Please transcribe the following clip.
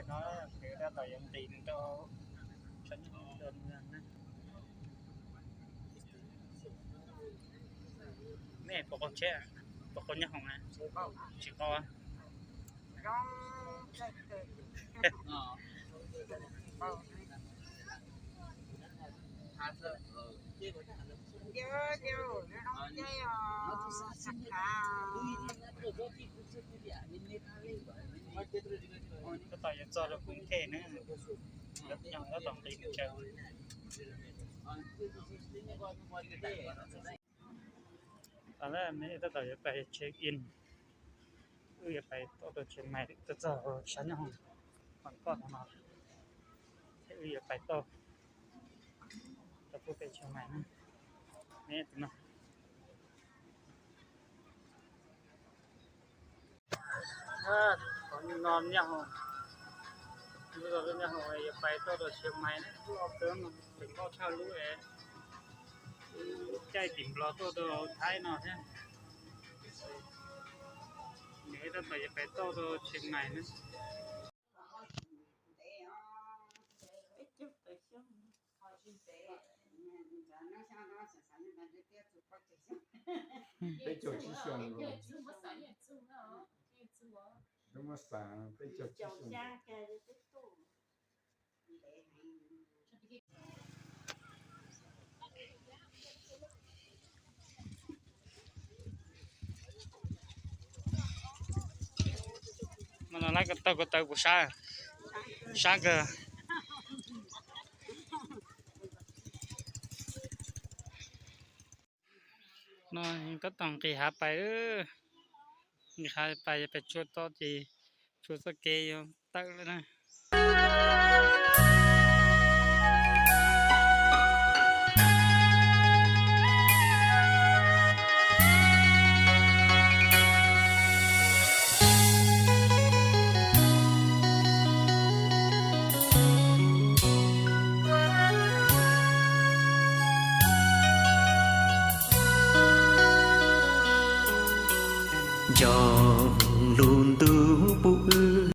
No, nws tab tom yuav nqis rau sab nyob hauv na. Nej puas qaug tsheb? Puas qaug nyob hoom na? Tsis qaug. Tab tom yuav txog rau Koob Thej na, tab tom nqis chaw. Tab tom yuav pais check in, wb yuav pais tuaj rau Chiang Mai, tuaj txog sab nyob hoom Bangkok no, wb yuav pais tuaj rau pem Chiang Mai na. Qhov no nyob hoom, nyob hoom yuav pais tuaj rau Chiang Mai na, lub ob peb no tseem loj tshaj lub es caij tim Nplog tuaj rau Thaib no thiab. Nws tab tom yuav pais tuaj rau Chiang Mai na. Peb caug tsib xyoo lawm. Muab xav peb caug tsib xyoo. Mas no lawv ko taw ko taw puas sab? Sab kawg. No tab tom nqis hav pais, nqis hav pais, pais tsuag tod ces tsuag txoj kev yuav tawm lawm na. Nco lub ntuj